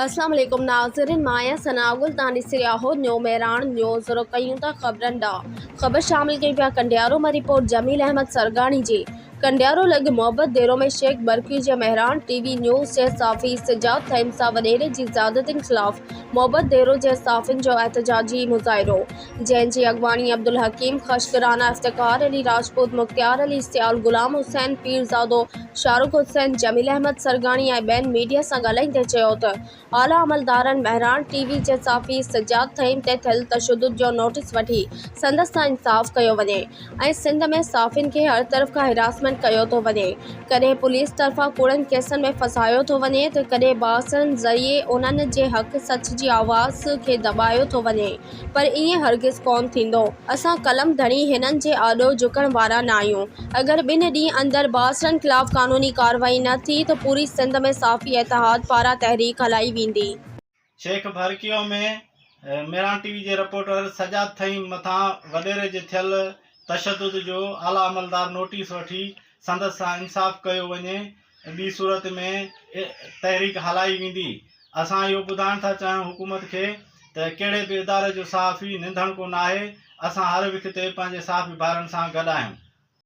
اسلام عليڪم ناظرين مان آهيان ثناء گل تان ڏسي رهيا آهو نيو مهراڻ نيوز رخ ڪيون ٿا خبرن ڏانهن خبر شامل ڪيون پيا ڪنڊيارو مان رپورٽ جميل احمد سرگاڻي جي ڪنڊيارو لڳ محبت ديرو ۾ شيخ برڪيو جي مهراڻ ٽي وي نيوز جي صحافي سجاد ٿهيم سان وڏيري جي زيادتين خلاف محبت ديرو جي صحافين جو احتجاجي مظاهرو جنهن جي اڳواڻي عبدالحڪيم خشڪ، رانا افتخار علي راجپوت، مختيار علي سيال، غلام حسين پيرزادو، شاهرخ حسين، جميل احمد سرگاڻي ۽ ٻين ميڊيا سان ڳالهائيندي چيو ته اعليٰ عملدارن مهراڻ ٽي وي جي صحافي سجاد ٿهيم تي ٿيل تشدد جو نوٽيس وٺي سندس سان انصاف ڪيو وڃي ۽ سنڌ ۾ صحافين کي هر طرف کان هراسمينٽ ڪيو ٿو وڃي ڪڏهن پوليس طرفان ڪوڙن ڪيسن ۾ ڦاسايو ٿو وڃي ته ڪڏهن بااثرن ذريعي انهن جي حق سچ جي آواز کي دٻايو ٿو وڃي پر ائين هرگز ڪونه ٿيندو. اسان قلم ڌڻي هنن جي آڏو جهڪڻ وارا ناهيون. اگر ٻن ڏينهن اندر بااثرن خلاف قانوني ڪارروائي نه ٿي ته پوري سنڌ ۾ صحافي اتحاد پاران تحريڪ هلائي ويندي. شيخ ڀرڪيو ۾ ميران ٽي وي جي رپورٽر سجاد ٿهيم مٿان وڏيري جي ٿيل تشدد جو اعليٰ عملدار نوٽيس وٺي سندس سان انصاف ڪيو وڃي ٻي صورت ۾ تحريڪ هلائي ويندي. اسان اهو ٻڌائڻ ٿا چاهيون حڪومت کي ته ڪهڙي به اداري جو صحافي ننڌڻڪو ناهي، اسان هر وک تي پنهنجي صحافي ڀائرن سان گڏ آهيون.